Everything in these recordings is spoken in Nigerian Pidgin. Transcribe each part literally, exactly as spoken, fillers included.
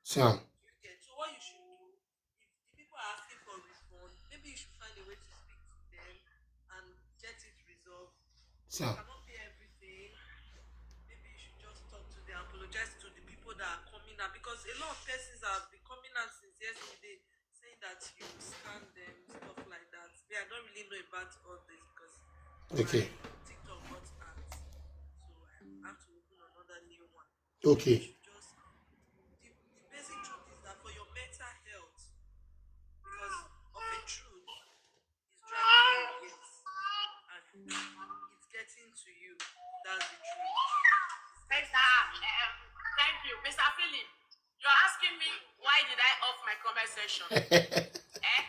See am. You get. So what you should do, if the people are asking for refund, maybe you should find a way to speak to them and get it resolved. See am. Cannot pay everything. Maybe you should just talk to them, apologize to the people that are coming out, because a lot of persons have been coming out since yesterday saying that you scam them, stuff like that. Me, I don't really know about all this because Okay. my TikTok got hacked, so I have to open another new one. Okay. Just the, the basic truth is that for your mental health, because of the truth is driving you, yes, and it's getting to you. That's the truth. Thanks, ah, um, thank you, Mister Philip. You're asking me why did I off my comment section? Eh?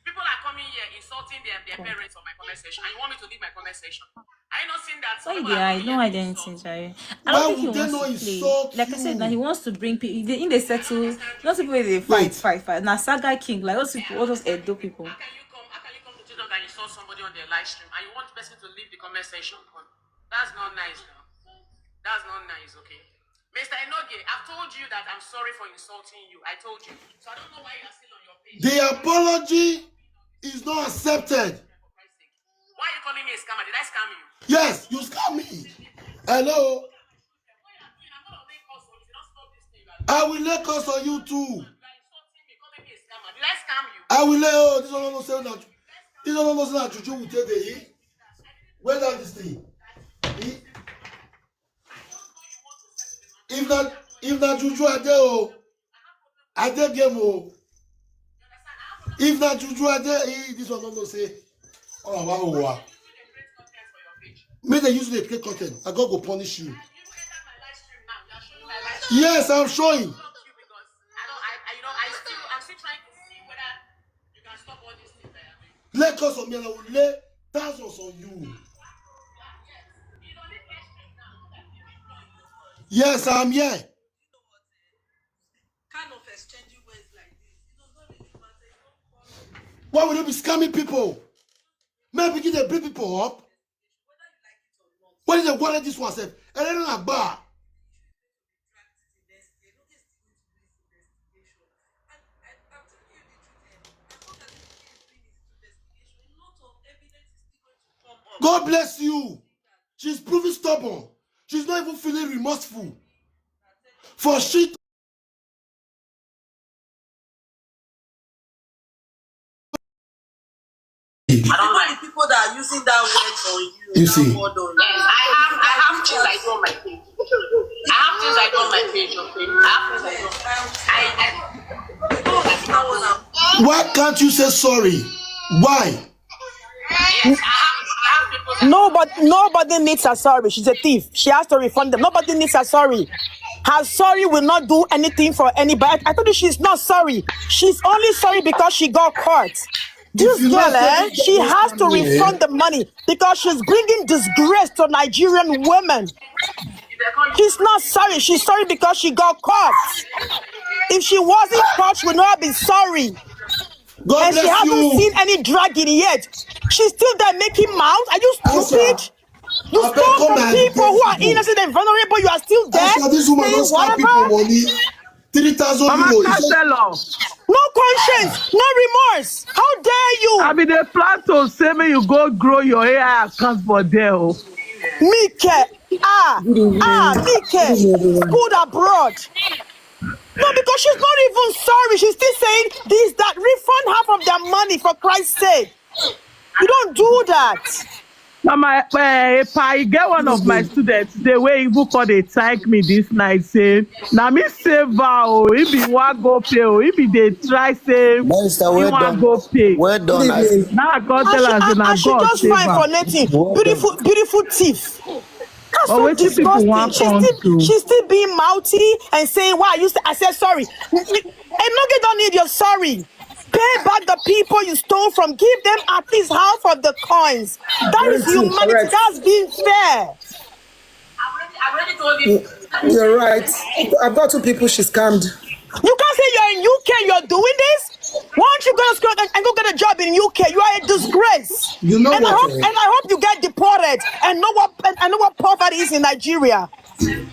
People are coming here insulting their, their parents on my comment section, and you want me to leave my comment section? Are you not seeing that? Why People they are are? coming No, here I to don't insult? think I. I Why don't think he would they wants not to play. insult Like I said, now he you? Wants to bring people. They in the settle. Not people wey dey fight, Wait. Fight, fight. Now saga king, like those people, all those Edo people. How can you come? How can you come to TikTok and insult somebody on their live stream, and you want the person to leave the comment section? That's not nice, now. That's not nice, okay? Mister Enoge, I've told you that I'm sorry for insulting you. I told you. So I don't know why you are still on your page. The apology is not accepted. Why are you calling me a scammer? Did I scam you? Yes, you scam me. Hello. What you are doing, I'm gonna make us if you don't stop this thing. You are, I will lay curse on you too. You are insulting me, calling me a scammer. Did I scam you? I will lay. Oh, this one no say that. This one no say that juju will take the heat. Where that this thing? If not, if not juju I dey, oh, I dey game, oh. If not juju I dey, eh, this one no say. Oh wow, wow. Make they use the play content. I God go punish you. Yes, I'm showing. Lay curse on me and I will lay thousands on you. Yes, I'm here. Kind of exchanging words like this, it does not really matter. You don't call Why would you be scamming people? Men begin to bring people up. When they worry this one self, and then I bar. God bless you. She's proving stubborn. She's not even feeling remorseful for shit. Even the people that are using that word on you, You that see. Word on Yes, I have, I have things I do on my page. I have things I do on my page, okay? I have things I do. I, I, Why can't you say sorry? Why? Yes, I have, I have people that Nobody, nobody needs her sorry. She's a thief. She has to refund them. Nobody needs her sorry. Her sorry will not do anything for anybody. I told you she's not sorry. She's only sorry because she got caught. This you girl, not eh, sorry, she don't has to come here. Refund the money because she's bringing disgrace to Nigerian women. She's not sorry. She's sorry because she got caught. If she wasn't caught, she would not have been sorry. God And she bless hasn't you. Seen any dragging yet. She's still there making mouth. Are you Aisha, stupid? You I beg stole come from and people beg who are people. Innocent and vulnerable. You are still there. Aisha, this woman Saying don't scam people whatever. Money. Three thousand Mama euro. You say, Costello, No conscience, no remorse. How dare you? I be dey plan to say make you go grow your A I account for there. Oh. Mike, ah, ah, Mike, schooled abroad. No, because she's not even sorry. She's still saying this, that. Refund half of their money for Christ's sake. You don't do that. Mama, eh, Epa, I get one of my students, the way even call they tag me this night, say, "Na me save her, oh, if he want go pay, oh, if he dey try save, Barrister, he well want done. Go pay." Well done. I see. Now I go tell I her, should, say, "Na I should God just save fine for her." Nothing. Well Beautiful, beautiful thief. That's But so wetin people disgusting. want She's come still, do? She's still being mouthy and saying, "Why are you?" St-? I said, "Sorry." Enoge don't need your sorry. Pay back the people you stole from. Give them at least half of the coins. That is Very true, humanity. correct. That's being fair. I've already, I've already told you. You're right. I've got two people she scammed. You can't say you're in U K, you're doing this. Why don't you go to school and, and go get a job in U K? You are a disgrace. You know And I what, hope, eh? And I hope you get deported and know what, and, and know what poverty is in Nigeria.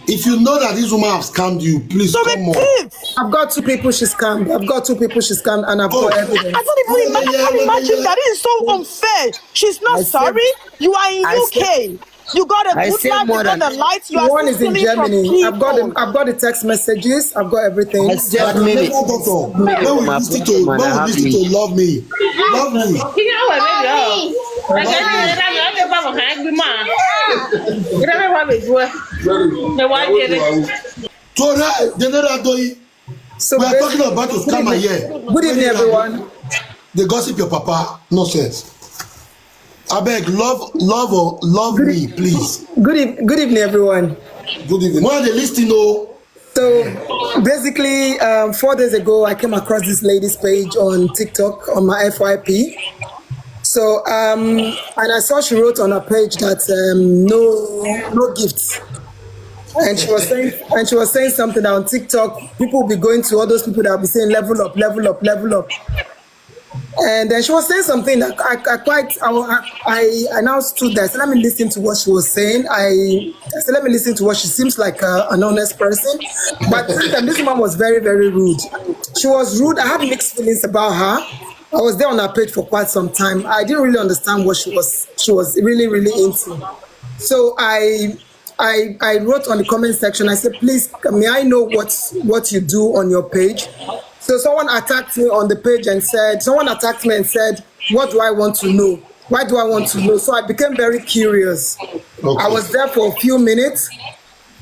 If you know that this woman has scammed you, please So come on. Thief. I've got two people she scammed. I've got two people she scammed, and I've got evidence. I can't even imagine. Can you imagine that? This is so unfair. She's not I said- sorry. You are in I U K. You got a I good said life. You more got than- the lights. You are One is in stealing from Germany. I've got people. the I've got the text messages. I've got everything. I said But many. medical doctor, Many when of we my listen friends to might when we have listen me. to love me, love me. Ihe o were dị ọ. Ege ndị ere na ndị gbanwe ha egbu ma. Ere wa be jue. Ne wa jere. So that general doyi, So we are bas- talking about to scammer here. Good evening, everyone. They gossip your papa nonsense. I beg, love, love, or love me, please. Good eve- good evening, everyone. Good evening. When they listen, oh, So basically, um, four days ago, I came across this lady's page on TikTok on my F Y P. So um, and I saw she wrote on her page that um, no no gifts, and she was saying and she was saying something that on TikTok people will be going to all those people that will be saying level up, level up, level up. And then she was saying something that I, I quite I, wa- I I now stood there. So let me listen to what she was saying. I, I said let me listen to what she seems like uh, an honest person, but at the same time, this woman was very, very rude. She was rude. I had mixed feelings about her. I was there on her page for quite some time. I didn't really understand what she was she was really, really into. So I I I wrote on the comment section. I said, please, may I know what what you do on your page? So someone attacked me on the page and said, someone attacked me and said, what do I want to know? Why do I want to know? So I became very curious. I was there for a few minutes.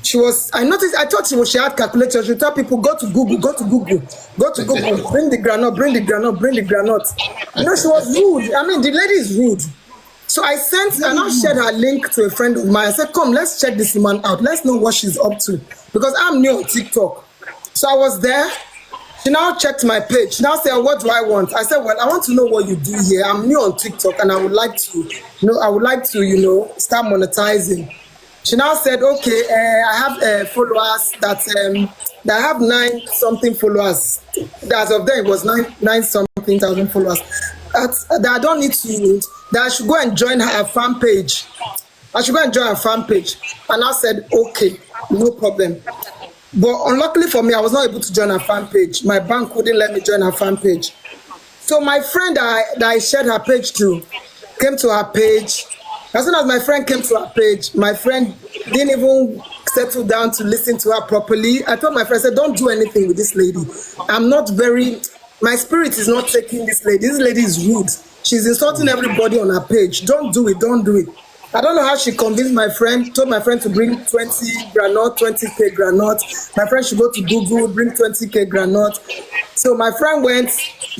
She was, I noticed, I thought she was, she had calculator. She tell people, go to Google, go to Google, go to Google, bring the groundnut, bring the groundnut, bring the groundnut. You know, she was rude. I mean, the lady is rude. So I sent and I shared her link to a friend of mine. I said, come, let's check this woman out. Let's know what she's up to. Because I'm new on TikTok. So I was there. She now checked my page. She now said, what do I want? I said, well, I want to know what you do here. I'm new on TikTok and I would like to, you know, I would like to, you know, start monetizing. She now said, okay, uh, I have uh, followers that um, that I have nine something followers. As of then, it was nine nine something thousand followers. That, that I don't need to. That I should go and join her fan page. I should go and join her fan page. And I said, okay, no problem. But unluckily for me, I was not able to join her fan page. My bank wouldn't let me join her fan page. So my friend that I, that I shared her page to came to her page. As soon as my friend came to her page, my friend didn't even settle down to listen to her properly. I told my friend, I said, don't do anything with this lady. I'm not very, my spirit is not taking this lady. This lady is rude. She's insulting everybody on her page. Don't do it, don't do it. I don't know how she convinced my friend, told my friend to bring twenty groundnut, twenty K groundnut. My friend should go to Google, bring twenty K groundnut. So my friend went,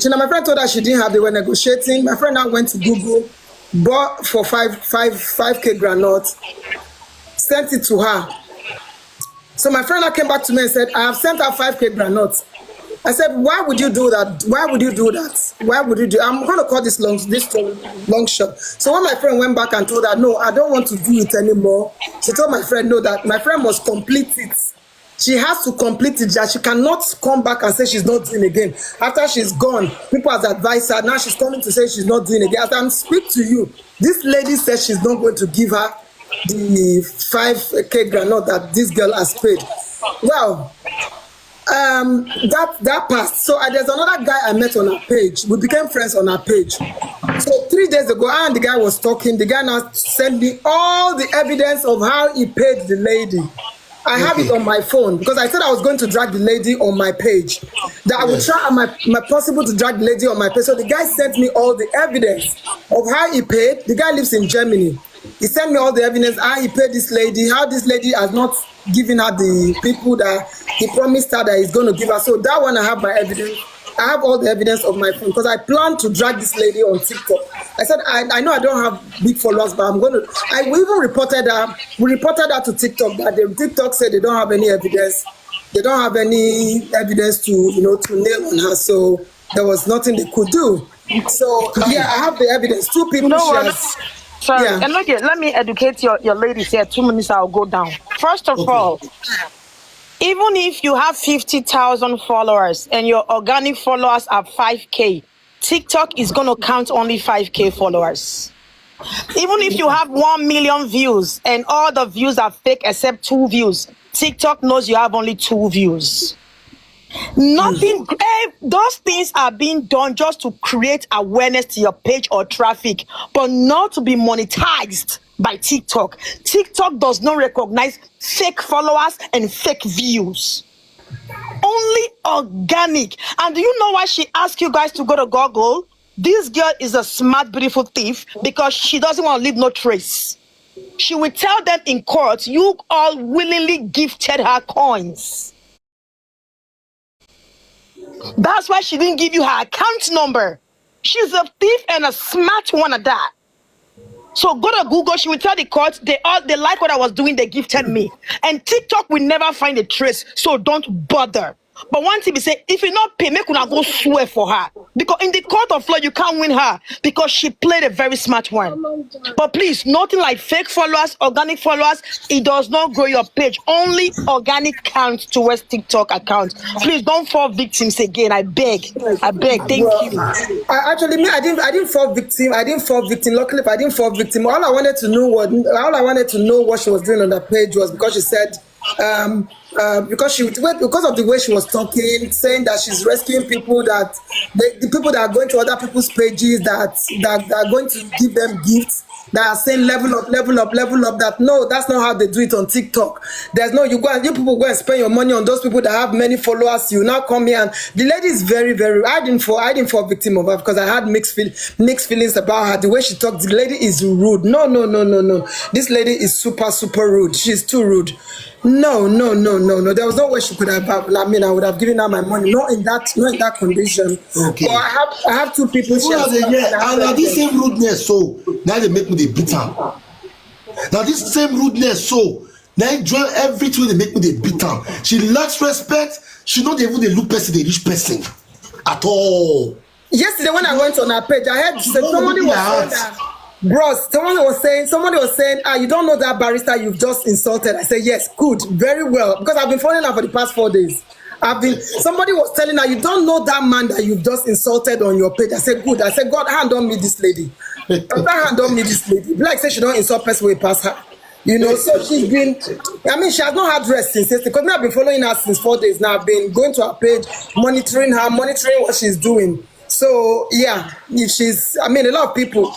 you know, my friend told her she didn't have, they were negotiating. My friend now went to Google, bought for five, five, five K groundnut, sent it to her. So my friend now came back to me and said, I have sent her five K groundnut. I said, why would you do that? Why would you do that? Why would you do? I'm gonna cut this long this long, long short. So when my friend went back and told her, no, I don't want to do it anymore. She told my friend no, that my friend must complete it. She has to complete it. That she cannot come back and say she's not doing again. After she's gone, people has advised her. Now she's coming to say she's not doing again. As I'm speak to you, this lady says she's not going to give her the five K groundnut that this girl has paid. Well, um that that passed. So uh, there's another guy I met on her page. We became friends on her page. So three days ago, and the guy was talking. The guy now sent me all the evidence of how he paid the lady. I have it on my phone because I said I was going to drag the lady on my page. That I would try my, my possible to drag the lady on my page. So the guy sent me all the evidence of how he paid. The guy lives in Germany. He sent me all the evidence how he paid this lady, how this lady has not given her the people that he promised her that he's going to give her. So that one I have my evidence. I have all the evidence of my phone because I plan to drag this lady on TikTok. I said, I, I know I don't have big followers, but I'm going to. I we even reported her. We reported her to TikTok that the TikTok said they don't have any evidence. They don't have any evidence to, you know, to nail on her. So there was nothing they could do. So yeah, I have the evidence. Two people No, she I'm has. Sorry, Yeah. And look here, let me educate your, your ladies here. Two minutes, I'll go down. First of all, even if you have fifty thousand followers and your organic followers are five K, TikTok is going to count only five K followers. Even if you have one million views and all the views are fake except two views, TikTok knows you have only two views. Nothing, eh, those things are being done just to create awareness to your page or traffic, but not to be monetized by TikTok. TikTok does not recognize fake followers and fake views. Only organic. And do you know why she asked you guys to go to Google? This girl is a smart, beautiful thief because she doesn't want to leave no trace. She will tell them in court, you all willingly gifted her coins. That's why she didn't give you her account number. She's a thief and a smart one at that. So go to Google. She will tell the court they all they like what I was doing. They gifted me, and TikTok will never find a trace. So don't bother. But one thing be say, if you not pay, make una go swear for her, because in the court of law you can't win her because she played a very smart one. But please, nothing like fake followers, organic followers. It does not grow your page. Only organic counts towards TikTok account. Please don't fall victims again. I beg. I beg. Thank you. I actually, me, I didn't, I didn't fall victim. I didn't fall victim. Luckily, I didn't fall victim. All I wanted to know was, all I wanted to know what she was doing on the page was because she said, um, uh, because she, because of the way she was talking, saying that she's rescuing people, that the, the people that are going to other people's pages that that are going to give them gifts, that are saying level up, level up, level up. That, no, that's not how they do it on TikTok. There's no, you go and, you people go and spend your money on those people that have many followers. You now come here and the lady is very, very. I didn't fall, I didn't fall victim of her because I had mixed feel, mixed feelings about her. The way she talked, the lady is rude. No, no, no, no, no. This lady is super, super rude. She's too rude. No, no, no, no, no. There was no way she could have. I mean, I would have given her my money. Not in that, not in that condition. Okay. But I have, I have two people. She has, and now this same rudeness, so now they make me the beat am. Now this same rudeness, so now it join everything they make me the beat am. She lacks respect. She not even the look person, the rich person at all. Yesterday when I went on her page, I heard somebody was saying that, bros, someone was saying, somebody was saying, ah, you don't know that barrister you've just insulted. I said, yes, good, very well, because I've been following her for the past four days. I've been, somebody was telling her, you don't know that man that you've just insulted on your page. I said, good. I said, God, hand on me this lady. God, hand on me this lady. Be like say she don't insult person wey pass her. You know, so she's been, I mean, she has not had rest since yesterday, because I've been following her since four days now. I've been going to her page, monitoring her, monitoring what she's doing. So yeah, if she's, I mean, a lot of people,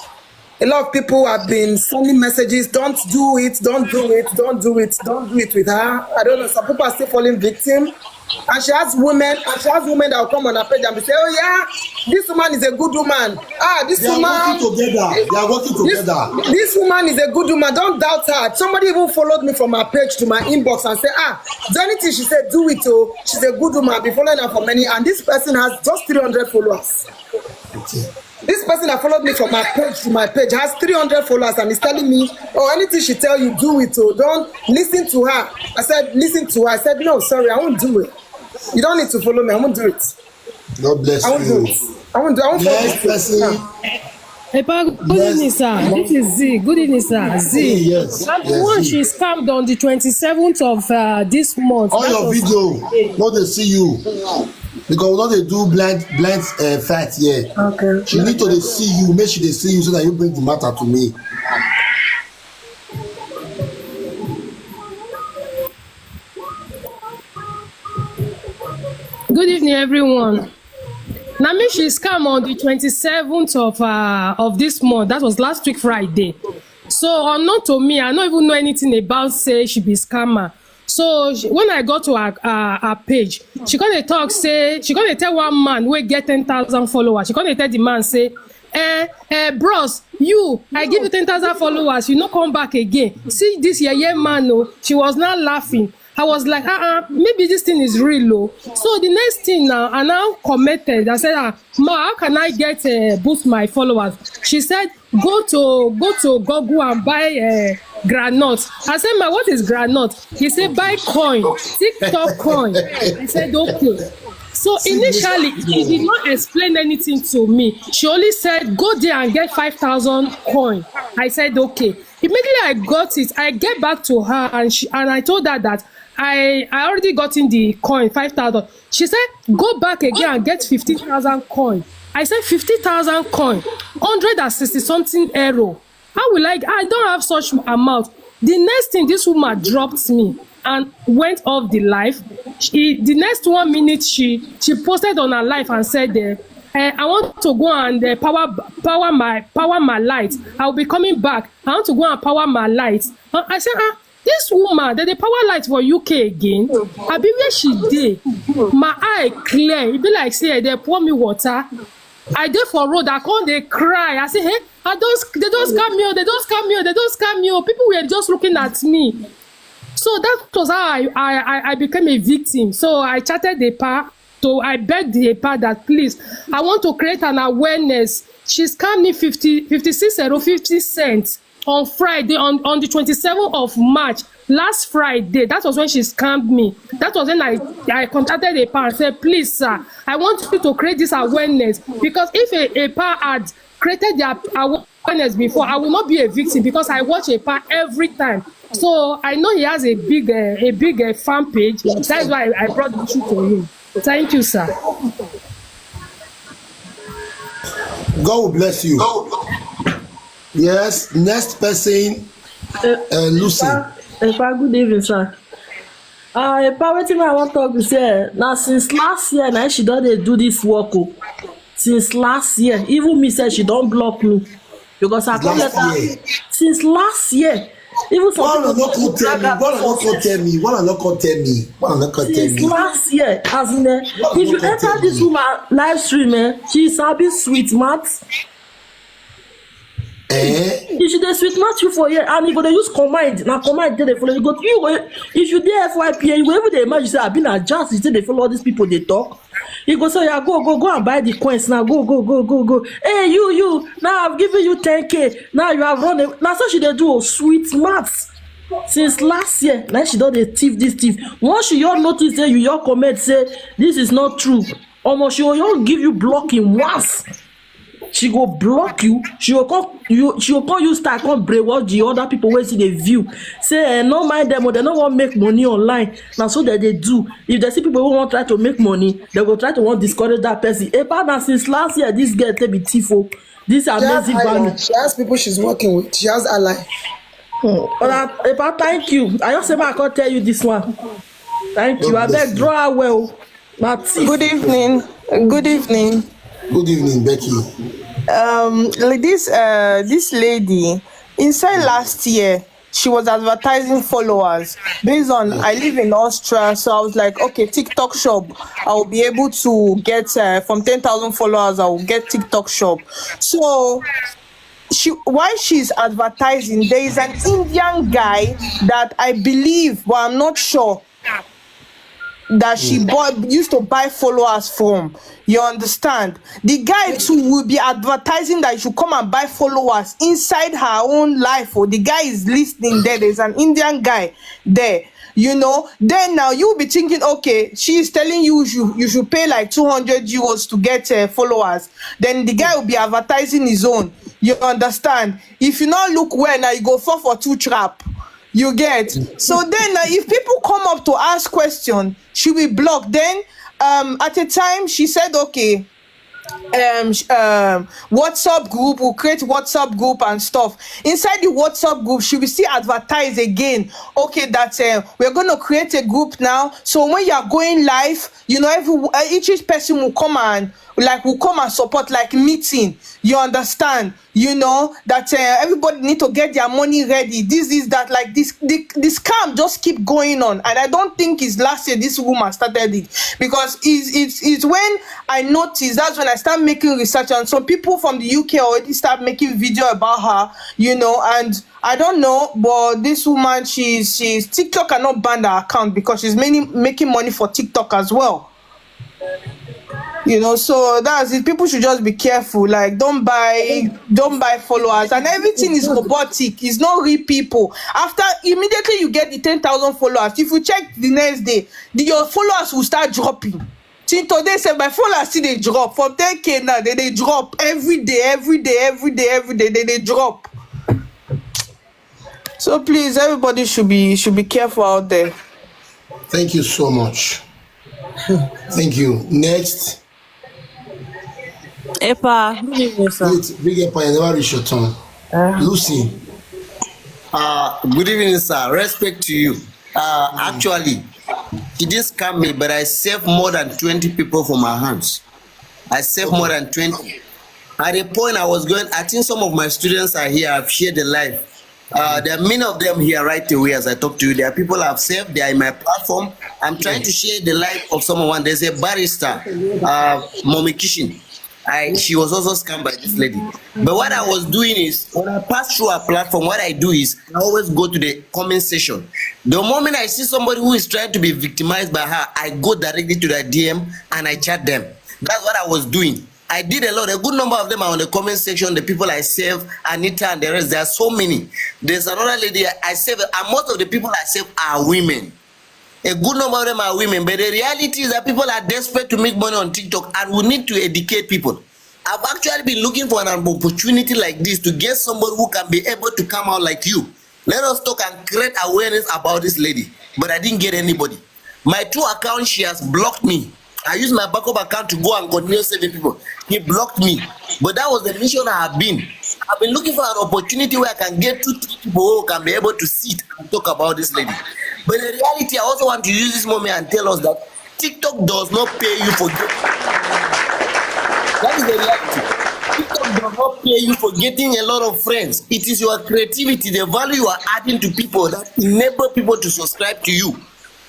a lot of people have been sending messages, don't do it, don't do it, don't do it, don't do it with her. I don't know, some people are still falling victim. And she has women, and she has women that will come on her page and be say, oh yeah, this woman is a good woman. Ah, this They are woman. Working together. They are working This, together. This woman is a good woman. Don't doubt her. Somebody even followed me from her page to my inbox and said, ah, is there anything she said, do it. Oh, she's a good woman. I've been following her for many, and this person has just three hundred followers. This person that followed me from my page to my page has three hundred followers and is telling me, oh, anything she tell you, do it. Oh, don't listen to her. I said, listen to her. I said, no, sorry, I won't do it. You don't need to follow me. I won't do it. God bless I won't do you. It. I won't do. I won't follow Next this thing. Person. Epa, good evening, sir. This is Z. Good evening, sir. Z. Yes. I'm the Yes, one Z. She scammed on the twenty-seventh of uh, this month. All That your was- video, no they see you. Because we not they do blind blind uh, fight here. Okay. She need to they see you, make sure they see you so that you bring the matter to me. Good evening, everyone. Now, me, she scam on the twenty-seventh of uh, of this month. That was last week, Friday. So, unknown to me, I don't even know anything about say she be scammer. So she, when I got to her, uh, her page, she gonna talk say she gonna tell one man wey get ten thousand followers. She gonna tell the man say, eh, eh, bros, you, I give you ten thousand followers, you no come back again. See this yeye man, oh, she was not laughing. I was like, uh-uh, maybe this thing is real, oh. So the next thing now, I now commented. I said, ah, ma, how can I get uh, boost my followers? She said, go to go to Google and buy uh, granite. I said, ma, what is granite? He said, buy coin, TikTok coin. I said, okay. So initially, she did not explain anything to me. She only said, go there and get five thousand coin. I said, okay. Immediately I got it, I get back to her and she, and I told her that I I already gotten the coin, five thousand. She said, go back again and get fifteen thousand coin. I said, fifty thousand coin, hundred and sixty something euro. How will I? I don't have such amount. The next thing, this woman dropped me and went off the live. She, the next one minute, she she posted on her live and said, uh, eh, "I want to go and uh, power power my power my light. I'll be coming back. I want to go and power my light." And I said, "Ah, this woman, they dey power light for U K again. I be where she dey. My eye clear. E be like say they pour me water. I dey for road. I come dey cry. I say, hey, I don't. They don't scam me. Oh, they don't scam me. Oh, they don't scam me. Oh." People were just looking at me. So that was how I I, I became a victim. So I chatted the pa. So I begged the pa that, please, I want to create an awareness. She scammed me fifty, fifty-six euro fifty cents on Friday, on, on the twenty-seventh of March, last Friday. That was when she scammed me. That was when I, I contacted a pa and said, "Please, sir, I want you to create this awareness, because if a, a pa had created their awareness before, I will not be a victim, because I watch a pa every time." So I know he has a big, uh, a big uh, fan page. That's why I, I brought the issue to him. Thank you, sir. God will bless you. Yes, next person, uh, Lucy. Epa, good evening, sir. Uh, Epa, wetin I wan talk be say, na since last year na she don dey do this work o. Since last year, even me sef, she don block me, because I come let Last her year. Since last year. Even some Why una people no come tell me? Why una no come tell me? Why una no come tell me? Why una no come tell Since me? Last year, as in, eh, Why una if no you come enter tell this me? woman live stream, eh, she sabi sweet math. Eh? If she dey sweet math you for here, and you go dey use command, na command dey dey follow. You go, you go, if you dey F Y P, you go even dey imagine say, "Abi na jazz you take dey follow all these people dey talk." You go say, "Yeah, go, go, go and buy the coins now. Go, go, go, go, go. Hey, you, you. Now I've given you ten K. Now you have run away." Na so she dey do o, sweet math. Since last year, na she don dey thief this thief. Once she your notice say you your comment say this is not true, almost she go just give you blocking once. She go block you. She go come you. She go come use style come brainwash the other people wey still dey view. Say, eh, no mind them. Oh, they no wan make money online. Na so that they do. If they see people who wan try to make money, they go try to wan discourage that person. Epa, na since last year this girl take be thief o. This She has amazing ally. value. She has people she's working with. She has ally. Hmm. But I, Epa, thank you. I just say I come tell you this one. Thank you. God I beg bless you. Draw her well. Na thief. Good evening. Good evening. Good evening, Becky. Um, like this uh this lady, inside last year, she was advertising followers based on, I live in Austria, so I was like, okay, TikTok shop, I'll be able to get, uh, from ten thousand followers, I'll get TikTok shop. So she, while she's advertising, there is an Indian guy that I believe, but I'm not sure, that she bought used to buy followers from. You understand? The guy too will be advertising that you should come and buy followers inside her own life. Or the guy is listening there. There's an Indian guy there. You know, then now you'll be thinking, okay, she is telling you you, you should pay like two hundred euros to get, uh, followers. Then the guy will be advertising his own. You understand? If you not look well now, you go fall for two trap. You get? So then now, if people come up to ask question, she will block. Then, um, at a time, she said, okay, um, sh- um, WhatsApp group, we'll create WhatsApp group and stuff. Inside the WhatsApp group, she will still advertise again. Okay, that, uh, we're going to create a group now. So when you are going live, you know, every uh, each each person will come and, like, will come and support, like, meeting. You understand? You know that, uh, everybody need to get their money ready. This is that, like, this the, the scam just keep going on, and I don't think it's last year this woman started it, because it's it's, it's when I noticed, that's when I start making research, and some people from the U K already start making video about her. You know, and I don't know, but this woman, she's she's TikTok cannot ban her account because she's making making money for TikTok as well. You know, so that's it. People should just be careful. Like, don't buy, don't buy followers, and everything is robotic. It's not real people. After, immediately you get the ten thousand followers, if you check the next day, the, your followers will start dropping. Till today, say my followers still they drop from ten K now. They they drop every day, every day, every day, every day. They they drop. So please, everybody should be should be careful out there. Thank you so much. Thank you. Next. Epa, good evening, sir. Wait, big Epa, you never reach your turn. Lucy. Uh, good evening, sir. Respect to you. Uh, actually, she did scam me, but I saved more than twenty people from her hands. I saved more than twenty. At the point I was going, I think some of my students are here. I've shared the live. Uh, there are many of them here right away as I talk to you. There are people I've saved. They are in my platform. I'm trying to share the life of someone. There's a barrister, uh, Mommy Kishin. I, she was also scammed by this lady. But what I was doing is, when I pass through her platform, what I do is I always go to the comment section. The moment I see somebody who is trying to be victimized by her, I go directly to their D M and I chat them. That's what I was doing. I did a lot. A good number of them are on the comment section. The people I save, Anita and the rest, there are so many. There's another lady I, I save, and most of the people I save are women. A good number of them are women, but the reality is that people are desperate to make money on TikTok, and we need to educate people. I've actually been looking for an opportunity like this to get somebody who can be able to come out like you. Let us talk and create awareness about this lady. But I didn't get anybody. My two accounts, she has blocked me. I use my backup account to go and continue saving people. He blocked me. But that was the mission I have been. I've been looking for an opportunity where I can get two, three people who can be able to sit and talk about this lady. But in reality, I also want to use this moment and tell us that TikTok does not pay you for getting. That is the reality. TikTok does not pay you for getting a lot of friends. It is your creativity, the value you are adding to people that enable people to subscribe to you.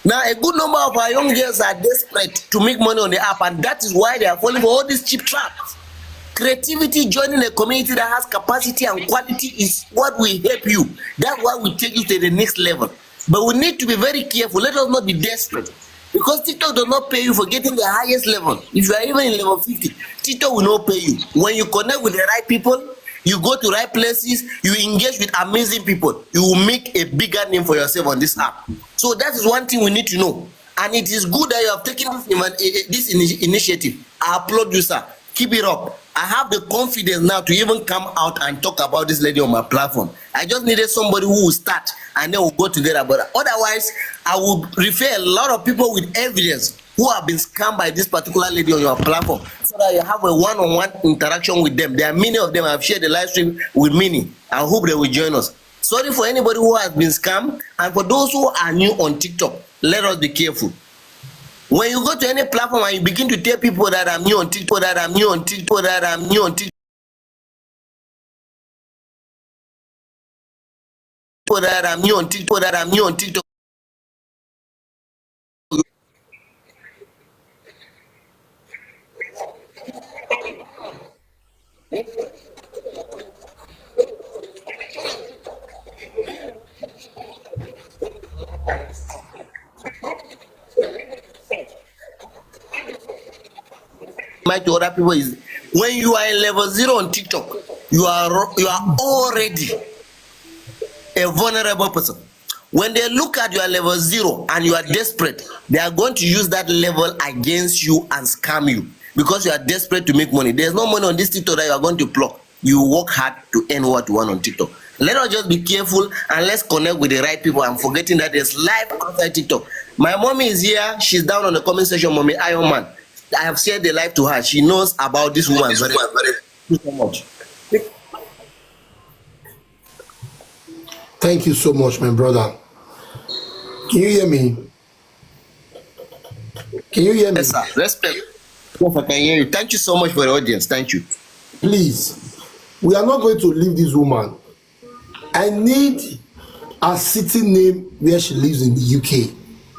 Now, a good number of our young girls are desperate to make money on the app, and that is why they are falling for all these cheap traps. Creativity, joining a community that has capacity and quality is what will help you. That's why we take you to the next level. But we need to be very careful. Let us not be desperate. Because TikTok does not pay you for getting the highest level. If you are even in level fifty, TikTok will not pay you. When you connect with the right people, you go to right places, you engage with amazing people, you will make a bigger name for yourself on this app. So that is one thing we need to know. And it is good that you have taken this, ini- eh, eh, this ini- initiative. I applaud you, sir. Keep it up. I have the confidence now to even come out and talk about this lady on my platform. I just needed somebody who will start and then we'll go together. But otherwise, I will refer a lot of people with evidence who have been scammed by this particular lady on your platform so that you have a one-on-one interaction with them. There are many of them. I've shared the live stream with many. I hope they will join us. Sorry for anybody who has been scammed, and for those who are new on TikTok, let us be careful. When you go to any platform and you begin to tell people that I'm new on TikTok, that I'm new on TikTok, that I'm new on TikTok, that I'm new on TikTok, that I'm new on TikTok, my to other people is, when you are in level zero on TikTok, you are ro- you are already a vulnerable person. When they look at your level zero and you are desperate, they are going to use that level against you and scam you because you are desperate to make money. There's no money on this TikTok that you are going to pluck. You work hard to earn what you want on TikTok. Let us just be careful and let's connect with the right people and forgetting that there's life outside TikTok. My mommy is here. She's down on the comment section, Mommy Iron Man. I have shared the life to her. She knows about this woman very well. Thank you so much. Thank you so much, my brother. Can you hear me? Can you hear me? Yes, sir. Respect. Yes, I can hear you. Thank you so much for the audience. Thank you. Please, we are not going to leave this woman. I need a city name where she lives in the U K.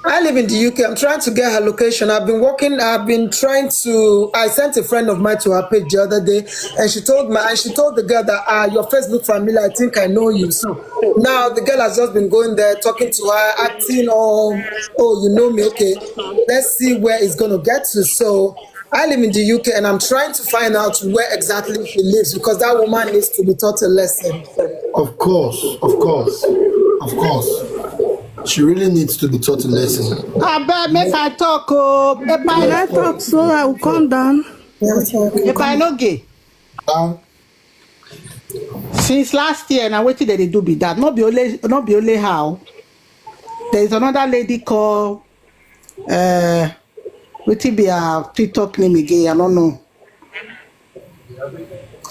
I live in the U K. I'm trying to get her location. I've been working, I've been trying to, I sent a friend of mine to her page the other day, and she told me, and she told the girl that, ah, your face look familiar. I think I know you. So now the girl has just been going there, talking to her, acting all, oh, you know me, okay. Let's see where it's going to get to. So I live in the U K and I'm trying to find out where exactly she lives because that woman needs to be taught a lesson. Of course, of course, of course. She really needs to be taught a lesson. Abeg, make I talk. Oh, if I, I talk so I will come down. If I no gay. Uh, since last year, now wetin dem dey do be that? Not be only, not be only how. There is another lady called uh, wetin be her TikTok name again? I don't know.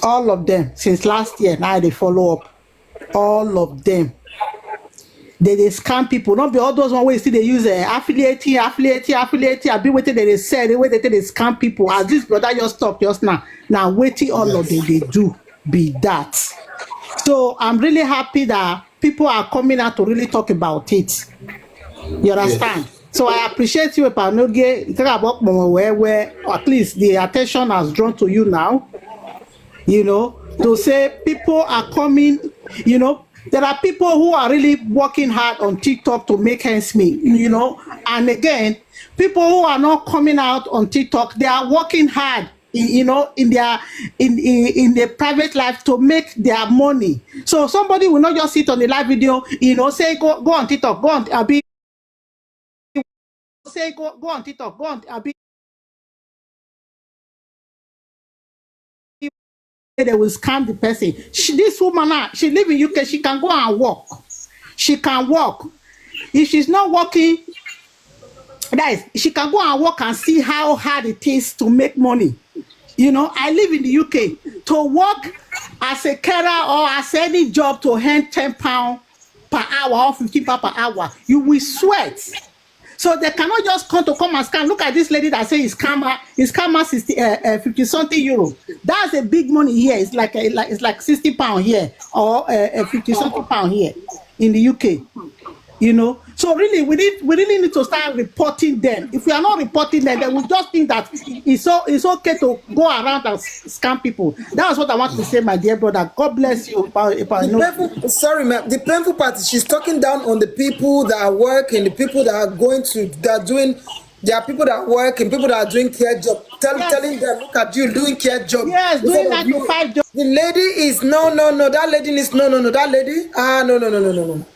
All of them, since last year, now they follow up. All of them. They, they scam people. Not be all those one wey still dey use, eh, affiliating, affiliating, affiliating. I be waiting, they, they sell, they wait, they, they scam people. As this brother just talk just now, now waiting all of them, they do be that. So I'm really happy that people are coming out to really talk about it. You understand? So I appreciate you, Epanoge. Talk about Momo where, where at least the attention has drawn to you now. You know, to say people are coming, you know, there are people who are really working hard on TikTok to make ends meet, you know, and again, people who are not coming out on TikTok, they are working hard, y-, you know, in their, in, in, in their private life to make their money. So somebody will not just sit on the live video, you know, say, "Go, go on TikTok, go on," abi, say, "Go, go on TikTok, go on," abi, they will scam the person. She, this woman now, she live in U K, she can go and work. She can work. If she's not working, that is, she can go and work and see how hard it is to make money. You know, I live in the U K. To work as a carer or as any job to earn ten pound per hour or fifteen pound per hour, you will sweat. So they cannot just come to come and scam. Look at this lady that say is scammer, is scammer sixty, uh, uh, fifty something euro. That's a big money here. It's like a, like, it's like sixty pound here or, uh, uh, fifty something pound here in the U K. You know, so really, we need, we really need to start reporting them. If we are not reporting them, then we just think that it's so, it's okay to go around and s-, scam people. That's what I want to say, my dear brother. God bless you, Epa, Epa. The No. painful, sorry, ma'am. The painful part is she's talking down on the people that are working, the people that are going to, that are doing. There are people that are working, people that are doing care job, tell, Yes. telling them, "Look at you doing care job." Yes, Instead doing of nine you, to five job. The lady is, no, no, no. That lady is, no, no, no. That lady, ah, no, no, no, no, no, no.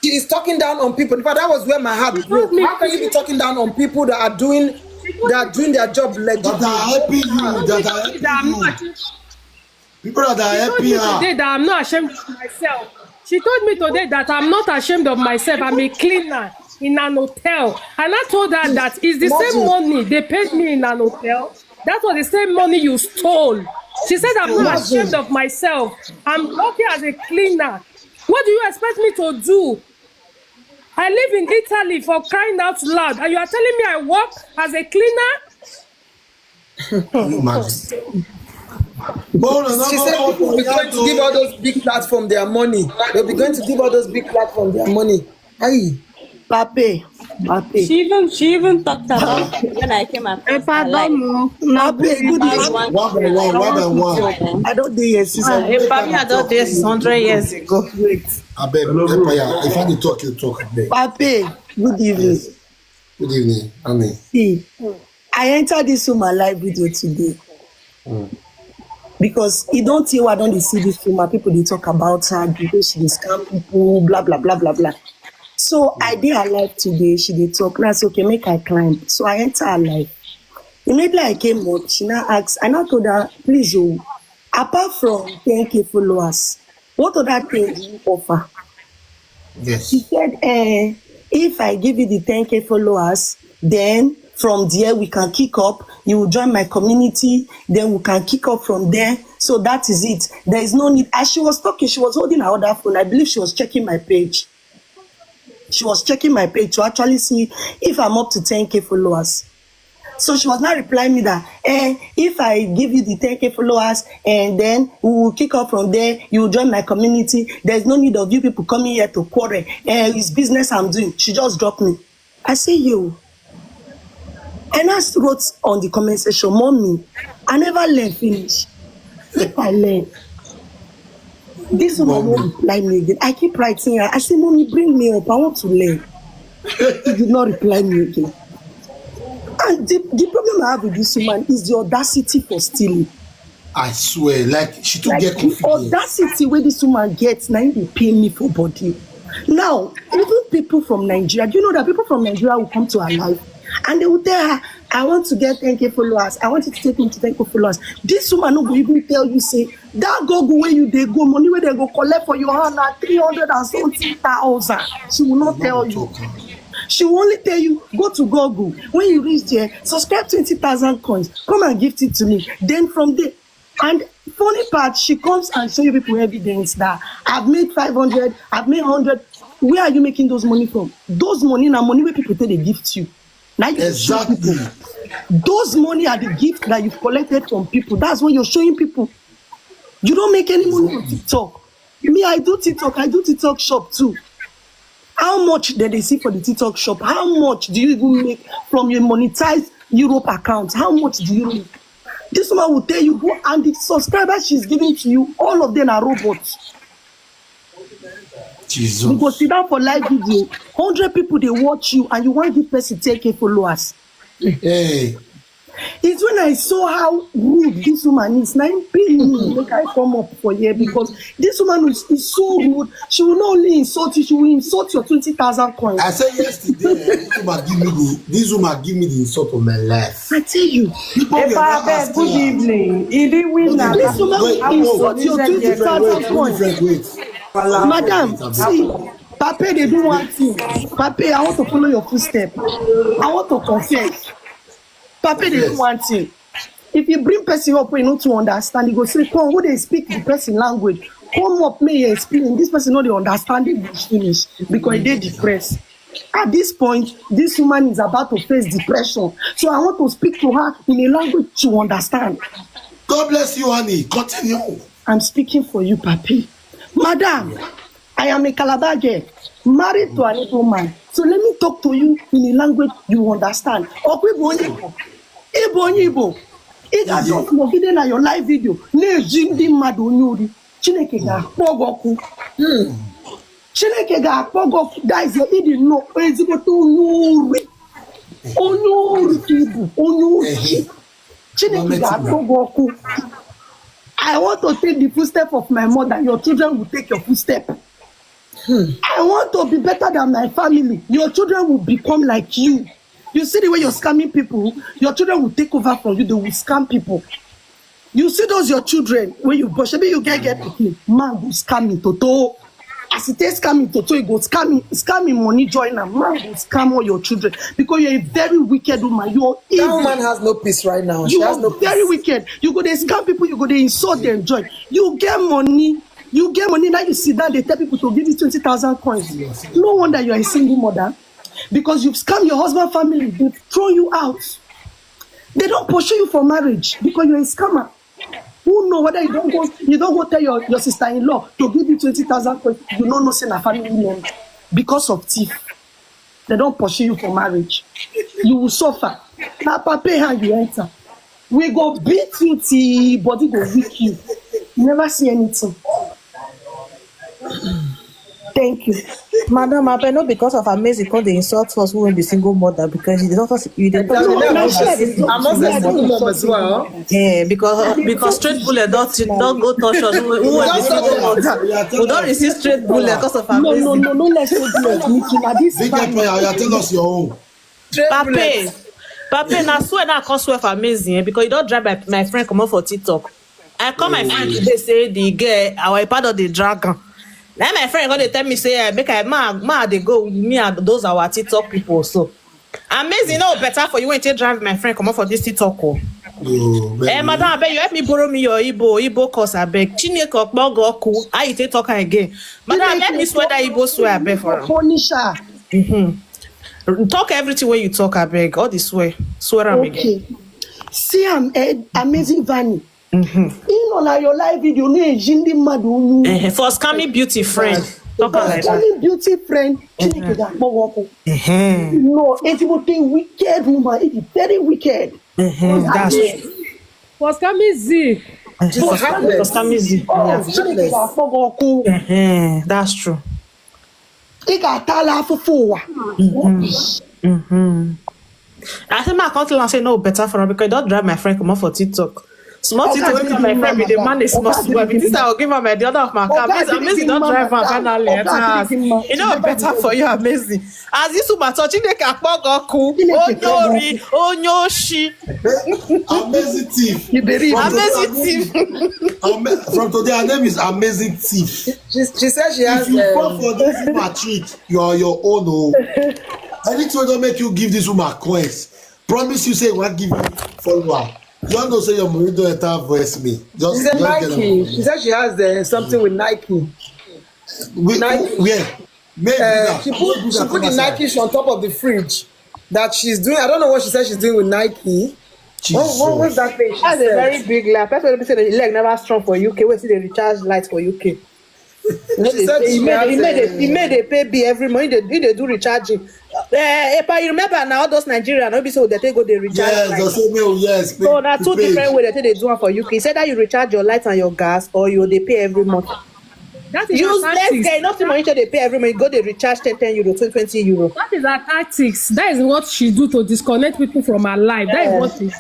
She is talking down on people. In fact, that was where my heart broke. me- How can you be talking down on people that are doing, that are doing their job legit? That are helping you, that are That I'm helping you. not ashamed. People that are She told helping me her. Today that I'm not ashamed of myself. She told me today that I'm not ashamed of myself. I'm a cleaner in an hotel. And I told her that it's the same Imagine. Money they paid me in an hotel. That was the same money you stole. She said, "I'm not ashamed of myself. I'm working as a cleaner. What do you expect me to do? I live in Italy, for crying out loud, and you are telling me I work as a cleaner?" Can you imagine? But hold on, She no, said no, people will be no, going to give all those big platform their money. They'll be going to give all those big platform their money. Hey, Pape, Pape. She even she even talked about it when I came across her live. Pardon, no, no, Pape, good About evening. one One by one, one by one. I don't dey here since Ah, I if I mean, I don't dey since hundred years ago. Wait. I beg, Empire, if I dey talk, you talk, I beg. Pape, good evening. Good evening, Annie. See, I enter this woman live video today. Because e don tey wey I don dey see this woman, people dey talk about her, the way she dey scam people, blah, blah, blah, blah, blah. So I dey her live today, she dey talk. Now I say, "Okay, make I climb." So I enter her live. Immediately I came up, she now ask, I now told her, "Please, oh, apart from ten K followers, what other thing do you offer?" Yes. She said, eh, "If I give you the ten K followers, then from there we can kick up. You will join my community, then we can kick up from there. So that is it. There is no need." As she was talking, she was holding her other phone. I believe she was checking my page. She was checking my page to actually see if I'm up to ten K followers. So she was now replying me that, eh, "If I give you the ten K followers and then we will kick off from there, you will join my community. There's no need of you people coming here to quarrel. Eh, it's business I'm doing." She just dropped me. I say, "You." And I wrote on the comment section, "Mommy, I never learn finish. If I learn." This woman won't reply me again. I keep writing her. I say, "Mommy, bring me up. I want to learn." She did not reply me again. And the, the problem I have with this woman is the audacity for stealing. I swear, like, she too Like, get the confidence. Audacity where this woman gets, now they pay me for body. Now, even people from Nigeria, do you know that people from Nigeria will come to her life and they will tell her, "I want to get ten K followers. I want you to take me to ten K followers." This woman no go even tell you, say, that Google where you dey go, money where they go collect for your hand na three hundred and something thousand. She will not tell you. She will only tell you, "Go to Google. When you reach there, subscribe twenty thousand coins. Come and gift it to me." Then from there, And funny part, she comes and show you people evidence that I've made five hundred, I've made hundred. Where are you making those money from? Those money na money wey people take dey gift you. Na you dey show Exactly. People. Those money are the gift that you've collected from people. That's what you're showing people. You don't make any money on TikTok. Me, I do TikTok. I do TikTok shop too. How much did they see for the TikTok shop? How much do you even make from your monetized Europe account? How much do you make? This woman will tell you, go and the subscribers she's giving to you, all of them are robots. You go Jesus. Sit down for live video, hundred people they watch you, and you want this person ten K followers. Hey, It's when I saw how rude this woman is. Now him pay me make I come up for here because this woman is, is so rude. She will not only insult you, she will insult your twenty thousand coins. I said yesterday, eh, this woman give me the this woman give me the insult of my life. I tell you, People were Epa not abeg, asking good her. Evening. If you win No, na they This woman wait, insult no, your different, wait, twenty thousand no, coins. different, wait. Madam, see, Pape, they do one thing. Pape, I want to follow your footstep. I want to confess. Pape, they do Yes. One thing. If you bring person up, you know to understand. You go say, come, who they speak the person language? Come up, may you explain. This person know they understand English finish because they depressed. At this point, this woman is about to face depression. So I want to speak to her in a language she understand. God bless you, honey. Continue. I'm speaking for you, Papi. Madam, I am a Calabar girl, married to an Igbo man. So let me talk to you in a language you understand. Okwu Igbo onye Igbo. Igbo onye Igbo. Ị ga-adọ nọgide na your live video na-eji ndị mmadụ onye ori. Chineke ga-akpọ gị ọkụ. Chineke ga-akpọ gị ọkụ. That is, ị dị nnọọ ezigbote onye ori. Onye ori ka ị bụ, onye ori. Chineke ga-akpọ gị ọkụ. I want to take the footstep of my mother. Your children will take your footstep. I want to be better than my family. Your children will become like you. You see the way you're scamming people? Your children will take over from you. They will scam people. You see those your children when you but maybe you get get pikin, man go scam me toto. As it takes scamming toto, you go scam me, scam me money join am. Man go scam all your children because you're a very wicked woman. You're That evil. Woman has no peace right now. She You has are no very peace. Wicked. You go dey scam people, you go dey insult them, join. You get money, you get money, now you sit down, they tell people to give you twenty thousand coins. No wonder you are a single mother. Because you've scammed your husband family, they've thrown you out. They don't pursue you for marriage because you're a scammer. Who know whether you don't go, you don't go tell your, your sister-in-law to give you twenty thousand coins. You don't know say na family member because of thief. They don't pursue you for marriage. You will suffer. Na Pape hand you enter. We go beat you till body go weak you. You never see anything. Thank you. Madam, I bet not because of Amazing come they insult us who will be single mother because you don't you don't No, I'm no, also share the I'm also a single mom as well. Yeah, because because straight bullet don't don't go touch us. Who who will be single mother? We don't receive straight bullet because of No, no, Amazing. No, no, let's say bullet. Nikki, na this Big family. Empire, you tell us your own. Pape, Pape, na swear na come swear for Amazing, eh, because you don't drive my, my friend come up for TikTok. I call my friend today say the girl our iPad don dey drag am. Now my friend go dey tell me say, eh, make I ma ma dey go with me and those our TikTok people so. Amazing, no better for you when you take drive my friend come up for this TikTok. Oh. Oh, Eh, madam, abeg, you help me borrow me your Igbo Igbo course, abeg. Chineke okpogo oku. How you take talk am again? Madam, help me swear that Igbo swear, abeg, for am. Punish her. Talk everything wey you talk, abeg. All the swear, swear am again. Okay. See am, eh, Amazing Vanny. Ị nọ na your live video na-eji ndị mmadụ unu. Eh, for scamming beauty friend. Talk am like that. Scamming beauty friend, Chineke ga-akpọ gị ọkụ. Eh, No, ezigbote wicked woman, it is very wicked. eh, that's true. For scamming Z. Eh, for scamming, for scamming Z. Oh, Yeah. Chineke ga-akpọ gị ọkụ. Eh, that's true. Ị ga-atala afụfụ ụwa. I think my country say no better for her because I don't drive my friend come up for TikTok. Small thing to wake up my friend with the man is small small. But this I will give her my the other of my car. Amazing, Amazing don't drive her finally. At last. You know better for you, Amazing. As this woman touch, you make a kpogoku. Onyori, onyoshi. Amazing thief. You believe? Amazing thief. Ama- From today, her name is Amazing Thief. She, she said she If has you fall um, for this woman trick, you are your own. Oh. Anything wey don make you give this woman coins, promise you say we wan give you follower. You all know say your money don enter voice me. Just, She said just get Nike. am. She said she has uh, something with Nike. We, Nike. Where? Make Uh, that. she put she put the Nike on top of the fridge that she's doing. I don't know what she said she's doing with Nike. What, what was that thing? She That's a said? Very big lie. Person wey be say the leg never strong for U K. Wait till they recharge light for U K. No, She they said say he she made has he made a- a he made a pay bill every month. He dey, he dey do recharging. Uh, Epa, you remember now all those Nigerians no be say they take go dey recharge Yes, light. the same way. Yes. So na two Prepaid. Different way they take dey do am for U K. It's either you recharge your light and your gas or you dey pay every month. That is Useless tactics. Guy, nothing money to dey pay every month. You go dey recharge ten ten euro, twenty twenty euro. That is her tactics. That is what she do to disconnect people from her life. That is what she.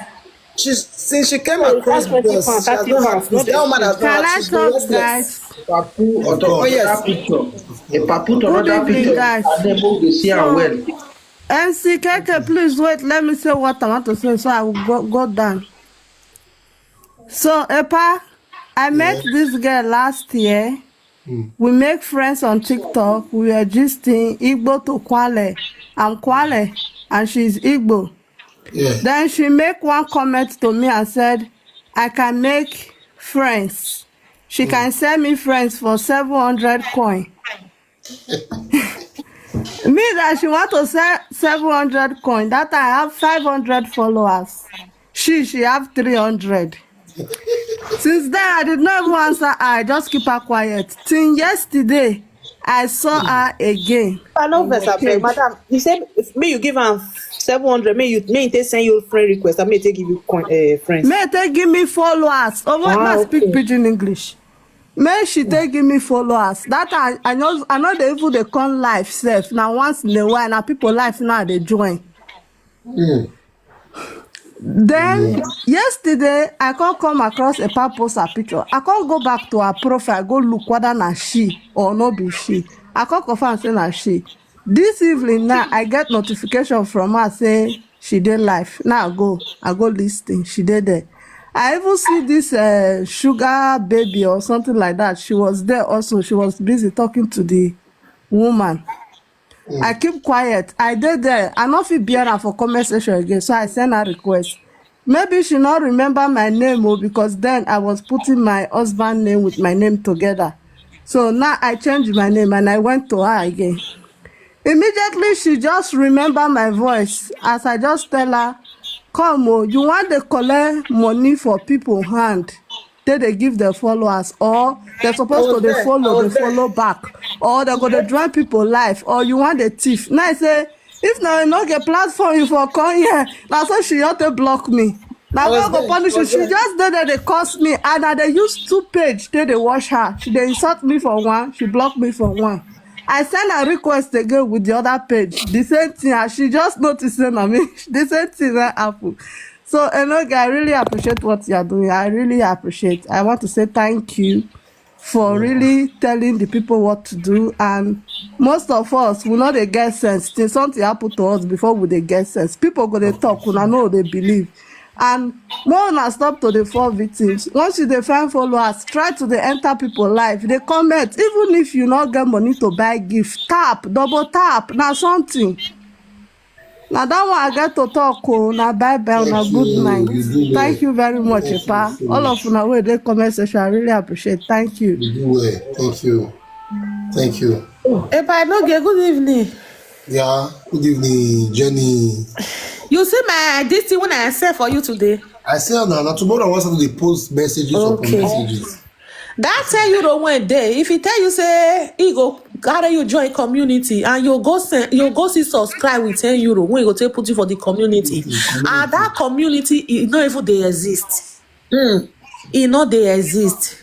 She since she came So across that's twenty this, pounds, she has thirty not had pounds, no peace. That woman has Can not I had peace. talk, Yes, yes. Guys? Papu Of auto course. another picture. They papu Good another evening, picture. Guys. And then make they see am So, well. M C K K, please wait. Let me say what I want to say, so I will go, go down. So, Epa, I met this girl last year. We make friends on TikTok. We were gisting Igbo to Kwale. I'm Kwale, and she's Igbo. Yeah. Then she make one comment to me and said, "I can make friends. She can sell me friends for seven hundred coin." Me that she want to sell seven hundred coin. That I have five hundred followers. She she have three hundred. Since then, I did not even answer her. I just keep her quiet. Till yesterday, I saw her again. I no On vex my abeg, page. Madam. You say if me you give am seven hundred, me you me take send you friend request. I may take give you coin, uh, friends. May take give me followers. Oh, what Ah, must speak okay. Pidgin English? May she take give me followers. That I I know I know they even they come live self. Now once in a while, now people live now they join. Then yesterday I can't come across a post her picture. I can't go back to her profile, go look whether na she or no be she. I can't confirm say na she. This evening now I get notification from her say she dey live. Now I go, I go listen. She dey there. I even see this uh, sugar baby or something like that. She was there also. She was busy talking to the woman. I keep quiet. I dey there. I no fit bear am for comment section again. So I send her request. Maybe she not remember my name, oh, because then I was putting my husband name with my name together. So now I changed my name and I went to her again. Immediately she just remember my voice as I just tell her, "Come, oh, you want to collect money for people hand? They they give the followers or they're supposed Oh, was to they there. follow, Oh, they there. Follow back, or they go to join people life, or you want the thief." Now I say, "If now you not get platform, you for come here." Now so she ought to block me. Now I was God go there. punish I you. was She there. Just did that. They cost me, and now they use two page. They they wash her. She they insult me for one. She blocked me for one. I send a request again with the other page. The same thing. And she just noticed. I mean, the same thing that happened. So, Enoge, I really appreciate what you are doing. I really appreciate. I want to say thank you for really telling the people what to do. And most of us, we know they get sense. Till something happen to us before we they get sense. People go they talk, we know they believe. And more una stop to the four victims. Once you dey find followers, try to dey enter people life. They comment, even if you not get money to buy gift, tap, double tap, na something. Now that one I get to talk. Oh, now bye bye. Now good night. Thank you very much, Epa. All of una wey dey comment section, I really appreciate. Thank you. You do well. Thank you. Thank you. Epa, no get good evening. Yeah. Good evening, Jenny. You see my this thing when I sell for you today. I say now, now tomorrow I want to post messages upon Okay. Messages. That ten euro when day, if he tell you say he go carry you join community and you go send you go see subscribe with ten euro when you go take put you for the community. And that community e no even dey exist. E no dey exist.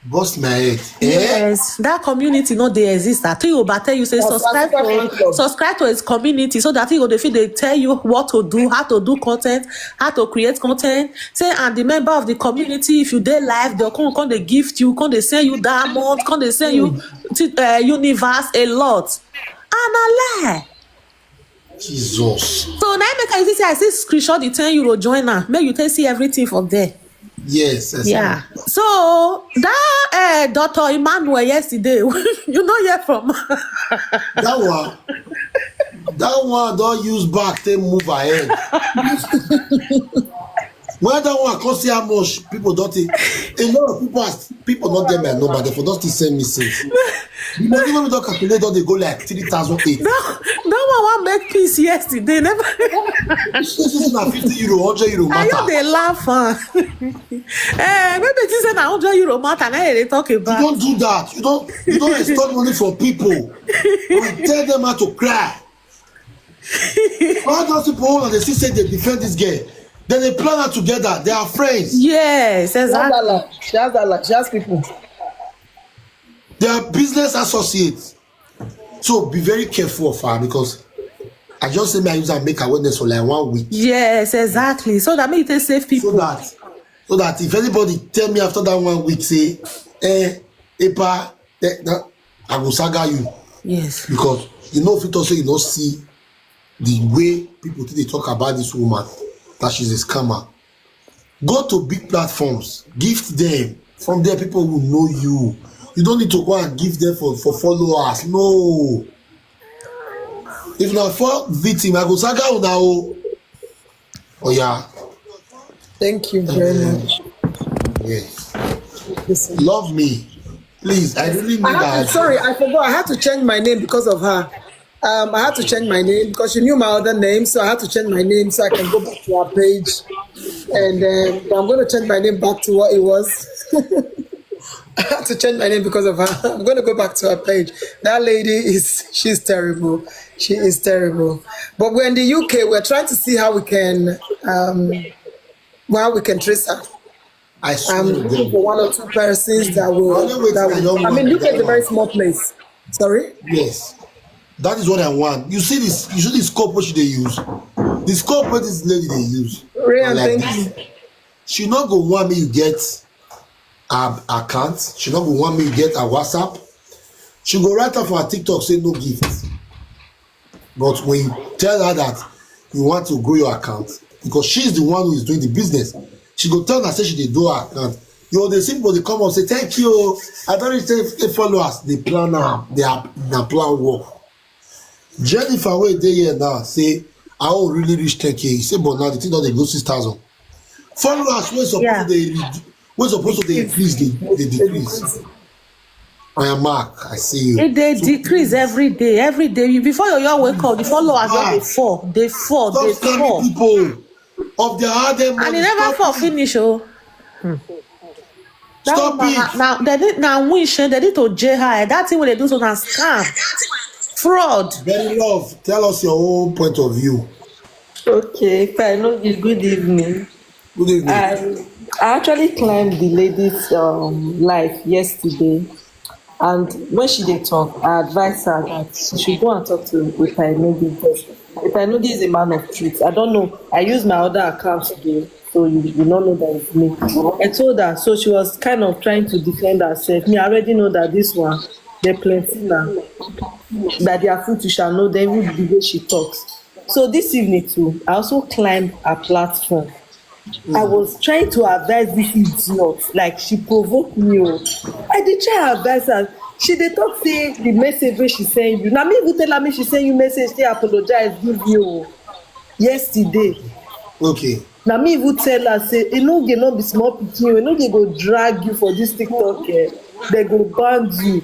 Bust my head. Eh? Yes, that community no dey exist at all. But tell you say subscribe to subscribe to his community so that he go dey fit dey tell you what to do, how to do content, how to create content. Say and the member of the community, if you dey live, they'll come come dey gift you, come dey send you diamond, come dey send you ti- uh, universe a lot. And a lie. Jesus. So now make I see say I see screenshot the ten euro join am. Make you take see everything from there. Yes. I see. Yeah. So that uh, Doctor Emmanuel yesterday, you know hear from That one. That one don't use back. They move ahead. When that one come see how much people don take, a lot of people ask, people not get my number, they for don still send me since. The money wey we don calculate don dey go like three thousand eight. That, that one wan make peace yesterday. Never. This is na fifty euro, hundred euro I just matter. Dey laugh, huh? Eh, maybe this is na hundred euro matter. Now they talk You about. Don't do that. You don't you don't extort money from people. You tell them how to cry. All those people who dey still say they defend this girl. Then they plan her together. They are friends. Yes, She has that exactly. life. She has that life. She has people. They are business associates. So be very careful of her because I just say me I use and make awareness for like one week. Yes, exactly. So that means they save So people. that so that if anybody tell me after that one week, say, eh, Epa, eh, that, I go saga you. Yes. Because you know if you talk say you don't see the way people think they talk about this woman, that she's a scammer. Go to big platforms, gift them. From there, people will know you. You don't need to go and give them for, for followers. No. If not for victim, I go saga una o. Oh yeah. Thank you very much. Yes. Listen. Love me. Please, I really need I had that. to, sorry, I forgot. I had to change my name because of her. Um, I had to change my name because she knew my other name, so I had to change my name so I can go back to her page. And um, I'm going to change my name back to what it was. I had to change my name because of her. I'm going to go back to her page. That lady is, she's terrible. She is terrible. But we're in the U K. We're trying to see how we can, um, how we can trace her. I swear I'm to looking God. for one or two persons that will, Only way that I will, don't I mean, want look at the that very one. Small place. Sorry? Yes. That is what I want. You see this, you see this scope which they use. The scope where this lady they use. Rayan, Like thank this. She not go want me you get her account. She not go want me you get her WhatsApp. She go write up for her TikTok say no gift. But when you tell her that you want to grow your account, because she's the one who is doing the business, she go tell her say she dey do her account. You dey see people dey come up say thank you, I don't reach ten K followers. They plan am, they are na plan work. Jennifer wey dey here now say I will really reach ten K. He say but now the thing don dey go six thousand. Followers wey suppose Yeah. to dey redu- wey suppose to dey increase dey dey decrease. I am Mark, I see you. It dey So decrease every day, every day. You, before you, you wake up, the followers don dey fall, dey fall, Stop dey scamming fall, people of their hard earned and money. it never Stop fall it. Finish. Oh, that Stop woman it. Now they did now wish eh, they need to jail her. Eh. That thing wey they do so na scam, fraud. Very love. Tell us your own point of view. Okay, fine. No, good evening. Good evening. I, I actually climbed the lady's um, life yesterday, and when she dey talk, I advise her that she should go and talk to Ipainogi because Ipainogi is a man of truth. I don't know. I use my other account today, so you you don't know that it's me. I told her, so she was kind of trying to defend herself. Me, I already know that this one, they plenty now. That their fruit you shall know them with the way she talks. So this evening too, I also climbed her platform. I was trying to advise this idiot. Like she provoked me. Oh. I did try advise her. She dey talk say the message wey she send you. Na me even tell her make she send you message say apologize give you. Oh. Yesterday. Okay. Na me even tell her say e no get no be small pikin. E no get go drag you for this TikTok. Eh. They go ban you.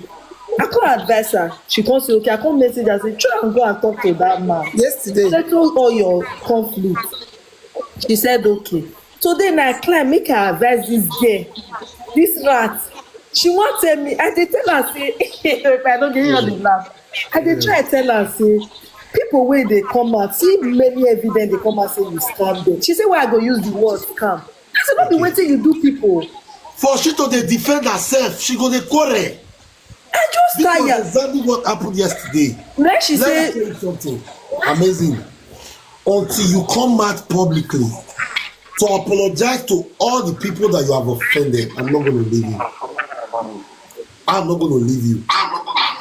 I come advise her. She come say okay. I come message her say try and go and talk to that man. Yesterday. Settle all your conflict. She said okay. So then I climb, make I advise this girl. This rat. She won't tell me. I dey tell her say, if I don't get you the laugh. I dey try tell her say, people wey dey come out, see many evidence dey come out say you scam them. She say why I go use the word scam. I said not be wetin you do people. For she to dey defend herself, she go dey quarrel. I just This was tired. Exactly what happened yesterday. Then she Let me say, tell you something amazing. Until you come out publicly to apologize to all the people that you have offended, I'm not going to leave you. I'm not going to leave you.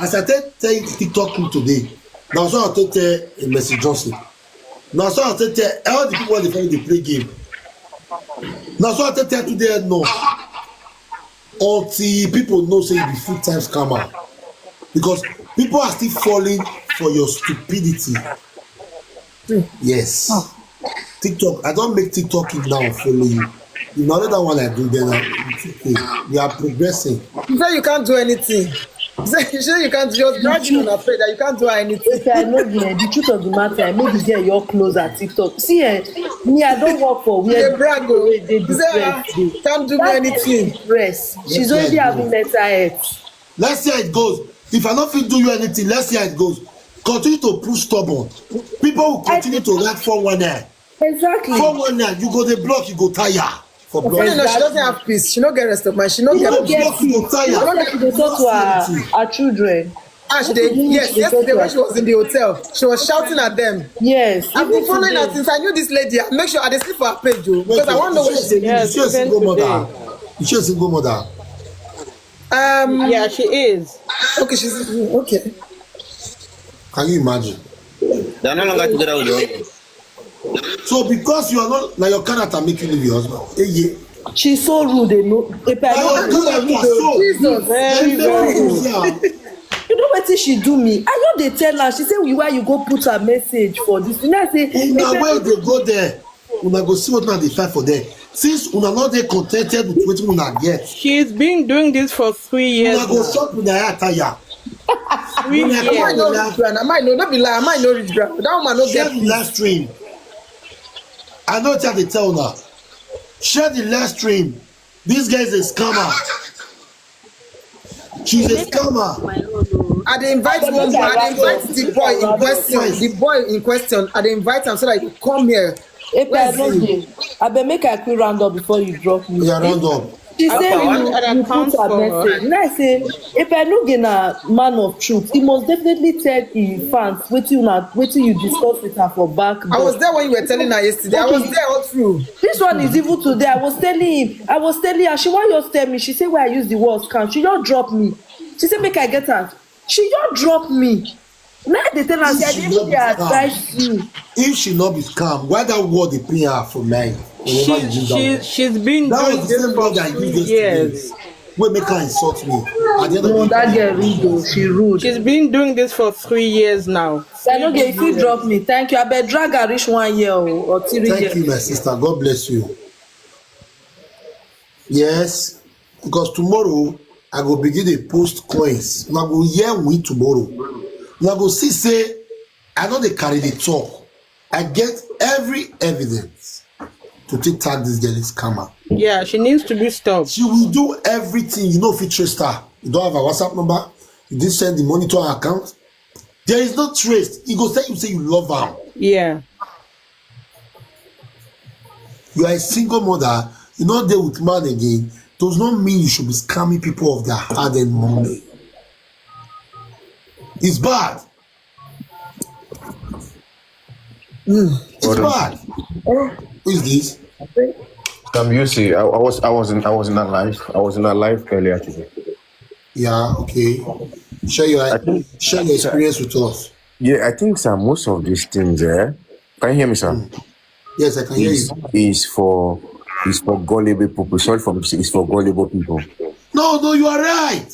As I tell, tell TikTok crew today, now so I tell, tell a message Johnson. Now so I tell, tell all the people when they play the play game. Now so I tell, tell today no. Until people know say you be full time scammer, because people are still falling for your stupidity. Yes. TikTok, I don't make TikTok it now follow you. You know that one I do then, uh, it's okay. We are progressing. You say you can't do anything. You say, you say you can't just brag on her face that you can't do anything. If I know the, the truth of the matter, I make the girl your clother TikTok. See, eh, me, I don't work for You dey where brag o. they You say ah, depressed. They can't do me That anything. Depressed. She's Yes, already yes, having yes. Mental health. Let's see how it goes. If I don't feel do you anything, let's see how it goes. Continue to push stubborn. People will continue to write four one nine. Exactly. Four one nine, you go the block, you go tire for block. Funny enough, she doesn't have peace. She no get rest of mind. She no She get don't peace. get Block, you go peace. tire. She don't get to dey talk to her, her children. Ah, she dey, yes, yesterday when she was in the hotel, she was shouting at them. Yes. I've Even been following her today. Since I knew this lady. I make sure I dey sleep for her page o, Wait, because I wan know where is she she, dey. is she a single mother? Is she a single mother? Um, Yeah, she is. Okay, she's okay. Can you imagine? They're no longer together with your husband. So because you are not, now your character make you leave your husband. Eh, yeah. She's so rude, they know. If I Now know, your character so. Jesus. Very, Very very rude. rude, yeah. You know what she do me? I know they tell her. She said, "Why you go put her message for this?" And I say, Una wey dey go there, una go see what una dey find for there. Since una no dey contented with wetin una get, She's been doing this for three years una go now. Chop una head tire. Three Una Am I years. no rich brand? Am I no, no be lie. Am I no rich brand? That woman no Share get the live peace. Stream. I know what they tell una. Share the live stream. This guy is a scammer. She's a scammer. I dey invite one boy. I dey invite the boy in question. The boy in question. I dey invite him so that he come here. If I know, I bet make I quick round up before you drop me. Yeah, round up. She said Papa, you, what other you counts put her for her? Message. And I say, if I know na man of truth, he must definitely tell his fans what you not what you discuss with her for back. I was there when you were telling her yesterday. I was there all through. This one is even today. I was telling him, I was telling her, she why just tell me. She said, "Why I use the word scam?" She just dropped me. She said, "Make I get her." She just dropped me. Now they tell her, "Say I didn't even dey advise you." If she not be scam, why that word they pay her for me? She, she, she's been doing this for three years. Wey make her insult me. At the end of No, the that day, girl rude though. She rude. She's been doing this for three years now. I know they if you drop me, thank you. I bet drag her reach one year or, or three Thank years. You, my sister. God bless you. Yes, because tomorrow I go begin dey post coins. Una go hear we tomorrow. Una go see say I no dey carry the talk. I get every evidence to take tag this girl is scammer. Yeah, she needs to be stopped. She will do everything. You know, if you trust her, you don't have a WhatsApp number. You didn't send the money to her account. There is no trace. He go tell you say you love her. Yeah. You are a single mother. You not there with man again. Does not mean you should be scamming people of their hard-earned money. It's bad. It's bad. Who is this? Um, you see, I, I was, I was in, I was in a live, I was in a live earlier today. Yeah, okay. Share your, I think, share your experience with us. Yeah, I think, sir, most of these things, eh? Can you hear me, sir? Yes, I can hear Is you. Is for, is for gullible people. Sorry for me, it's for gullible people. No, no, you are right.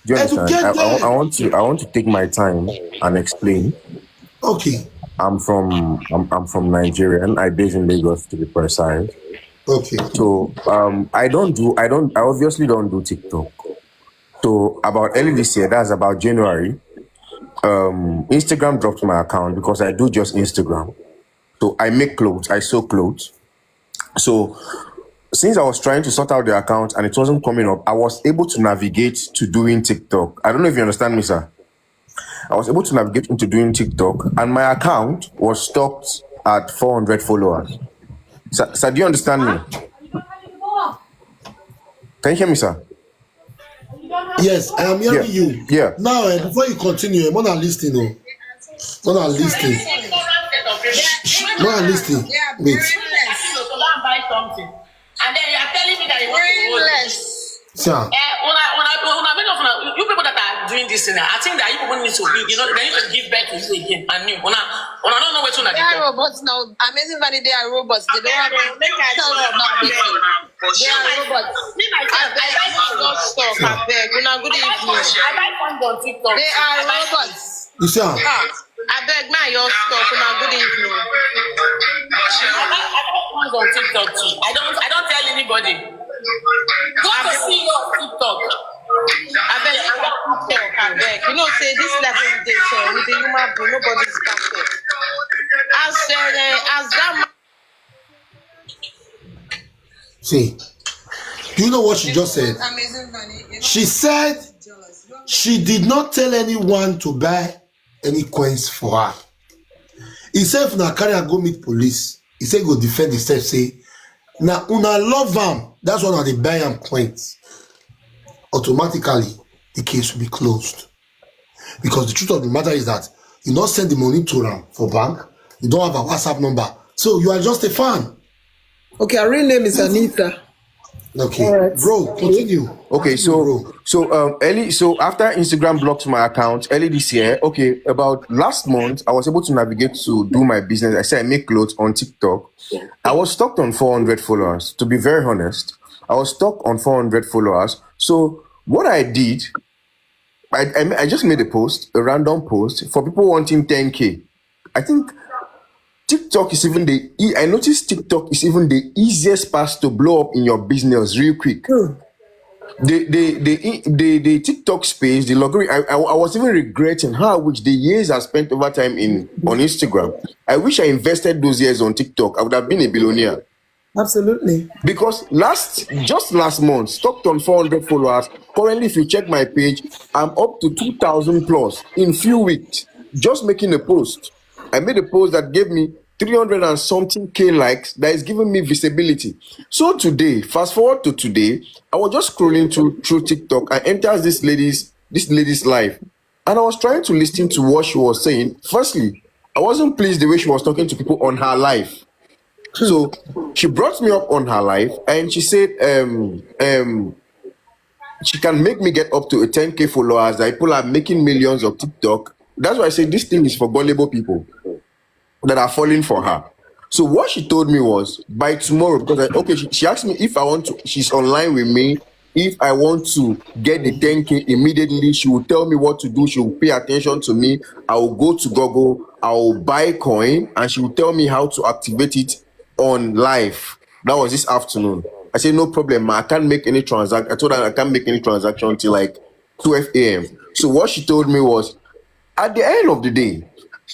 Do you understand? Educate I, I, them. I want to, I want to take my time and explain. Okay. I'm from, I'm, I'm from Nigeria, and I based in Lagos, to be precise. Okay. So, um, I don't do, I don't, I obviously don't do TikTok. So about early this year, that's about January, um, Instagram dropped my account because I do just Instagram. So I make clothes, I sew clothes. So since I was trying to sort out the account and it wasn't coming up, I was able to navigate to doing TikTok. I don't know if you understand me, sir. I was able to navigate into doing TikTok, and my account was stopped at four hundred followers. Sir, sir, do you understand me? Can you hear me, sir? Yes, I am hearing Yeah. You. Yeah. Now, eh, before you continue, eh, wanna listen, oh. Wanna listen. Wanna listen. Wait. And then you are telling me that you want to hold it. Sir. Eh, una, una, una, many of una, you people that are doing this thing, I think that you people need to give, you know, they need to give birth to you again and new. Una, una don't know what una dey They are talk. Robots now. Amazing Valley, they are robots. They don't have Abeg, make I tell talk. us now. Abeg. They are robots. Me myself, I buy Abeg, condom. just stop. Abeg. Una good I buy evening. condom, I buy condom TikTok. They are I buy robots. You see, ah, Ah, abeg, man, just stop. Una good evening. I don't, I don't post on TikTok too. I don't, I don't tell anybody. Go to see your TikTok. Abeg, abeg, abeg. You know say this life wey we dey so, we be human being, nobody is perfect. As, uh, as that man See, do you know what she just said? She said she did not tell anyone to buy any coins for her. He said if na carry her go meet police, he said go defend himself, say, "Na una love am, that's why una dey buy am coins." Automatically, the case will be closed. Because the truth of the matter is that you not send the money to am for bank, you don't have a WhatsApp number. So you are just a fan. Okay, her real name is Anita. Okay, bro, continue. Okay, so so um Ellie, so after Instagram blocked my account early this year, okay, about last month, I was able to navigate to do my business. I say I make clothes on TikTok. I was stuck on four hundred followers. To be very honest, I was stuck on four hundred followers. So what I did, I, I I just made a post, a random post for people wanting ten K. I think TikTok is even the e- I noticed TikTok is even the easiest path to blow up in your business real quick. The the the the, the TikTok space, the luxury. I, I I was even regretting how much the years I spent over time in on Instagram. I wish I invested those years on TikTok. I would have been a billionaire. Absolutely. Because last just last month, stopped on four hundred followers. Currently, if you check my page, I'm up to two thousand plus in few weeks. Just making a post. I made a post that gave me three hundred and something K likes that is giving me visibility. So today, fast forward to today, I was just scrolling through through TikTok and enters this lady's this lady's life. And I was trying to listen to what she was saying. Firstly, I wasn't pleased the way she was talking to people on her life. So she brought me up on her life and she said um um she can make me get up to a ten K followers. That people are making millions of TikTok. That's why I say this thing is for gullible people that are falling for her. So what she told me was by tomorrow, because I, okay, she, she asked me if I want to, she's online with me. If I want to get the ten K immediately, she will tell me what to do. She will pay attention to me. I will go to Google. I will buy coin, and she will tell me how to activate it on live. That was this afternoon. I said, "No problem, ma. I can't make any transaction." I told her I can't make any transaction till like twelve a m. So what she told me was, at the end of the day,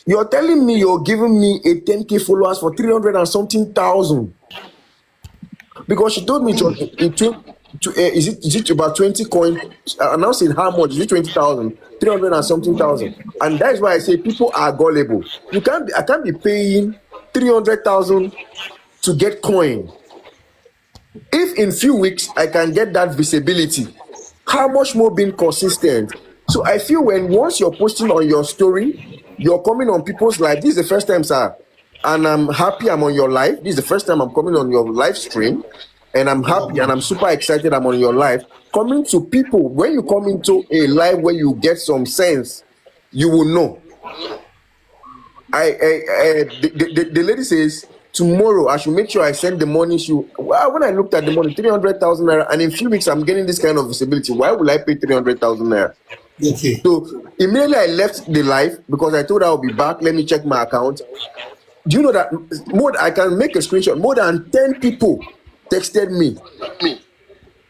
you're telling me you're giving me a ten K followers for three hundred and something thousand. Because she told me it was in twenty, to, uh, is it is it about twenty coin? Uh, announcing how much? Is it twenty thousand? Three hundred and something thousand. And that is why I say people are gullible. You can't be, I can't be paying three hundred thousand to get coin. If in few weeks I can get that visibility, how much more being consistent? So I feel when once you're posting on your story, you're coming on people's life. This is the first time, sir, and I'm happy I'm on your live. This is the first time I'm coming on your live stream, and I'm happy and I'm super excited I'm on your live. Coming to people, when you come into a live where you get some sense, you will know. I, I, I the, the, the lady says, "Tomorrow I should make sure I send the money." She, well, when I looked at the money, three hundred thousand naira, and in few weeks I'm getting this kind of visibility. Why will I pay three hundred thousand naira? Okay. So immediately I left the live because I told her I'll be back. Let me check my account. Do you know that more? I can make a screenshot. More than ten people texted me.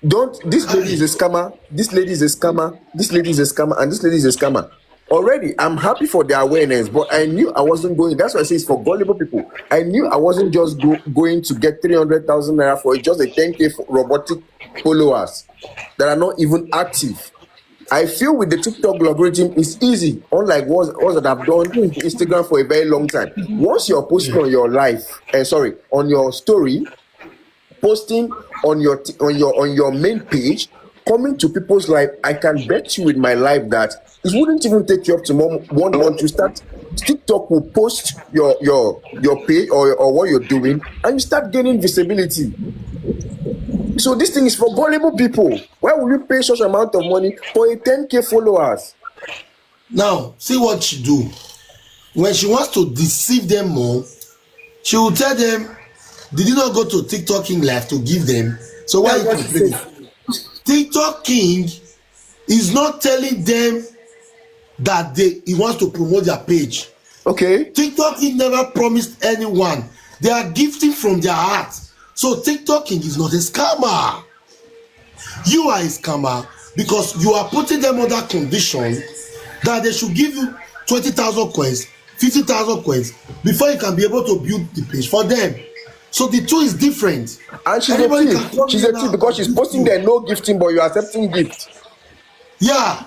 Don't, this lady is a scammer. This lady is a scammer. This lady is a scammer, and this lady is a scammer. Already, I'm happy for the awareness, but I knew I wasn't going. That's why I say it's for gullible people. I knew I wasn't just go, going to get three hundred thousand naira for just a ten K for robotic followers that are not even active. I feel with the TikTok algorithm, it's easy, unlike what, what that I've done Instagram for a very long time. Once you're posting on your life, uh, sorry, on your story, posting on your t- on your on your main page, coming to people's life, I can bet you with my life that it wouldn't even take you up to one, one month to start. TikTok will post your your your page or, or what you're doing, and you start gaining visibility. So this thing is for gullible people. Why will you pay such amount of money for a ten K followers? Now, see what she do. When she wants to deceive them more, she will tell them, "Did you not go to TikTok King Live to give them? So why you complaining?" TikTok King is not telling them that they he wants to promote their page. Okay. TikTok King never promised anyone They are gifting from their heart. So TikTok King is not a scammer. You are a scammer because you are putting them under condition that they should give you twenty thousand coins, fifty thousand coins before you can be able to build the page for them. So the two is different. And she's a thief. She's a thief because she's posting there no gifting, but you're accepting gift. Yeah.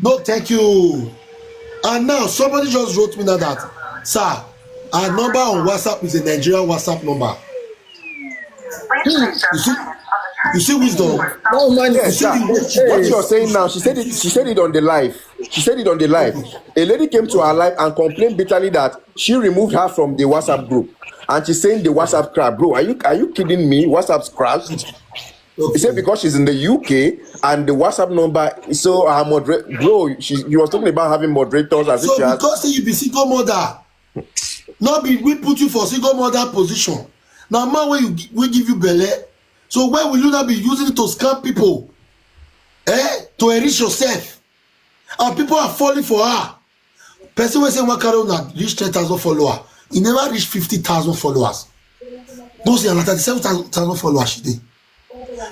No, thank you. And now somebody just wrote me now that, sir, our number on WhatsApp is a Nigerian WhatsApp number. You see, you see wisdom. No man, Yeah, you see sir. the way she What dey- you're saying now, she said it. She said it on the live. She said it on the live. A lady came to her live and complained bitterly that she removed her from the WhatsApp group, and she's saying the WhatsApp crashed. Bro, are you are you kidding me? WhatsApp crashed. He said because she's in the U K and the WhatsApp number. So her moderator, bro, she, she was talking about having moderators as if So she has. Because say you be single mother, not be we put you for single mother position. Now man, when you gi- we give you belle, so why will you not be using it to scam people? Eh? To enrich yourself, and people are falling for her. Person wey say one carry una reach ten thousand follower, e never reach fifty thousand followers. Go see na thirty-seven thousand followers she dey.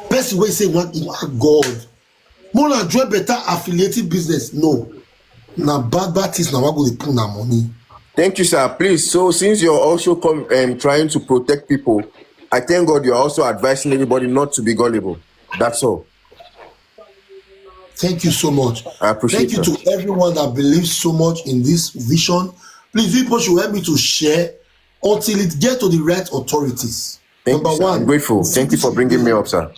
Person wey say one, one God, more na join better affiliated business. No, na bad bad things na wa go dey put na money. Thank you, sir. Please, so since you're also come um, trying to protect people, I thank God you're also advising everybody not to be gullible. That's all. Thank you so much. I appreciate Thank you that. To everyone that believes so much in this vision. Please, people should help me to share until it get to the right authorities. Thank Number you, sir. one, I'm grateful. Thank you for bringing me up, sir.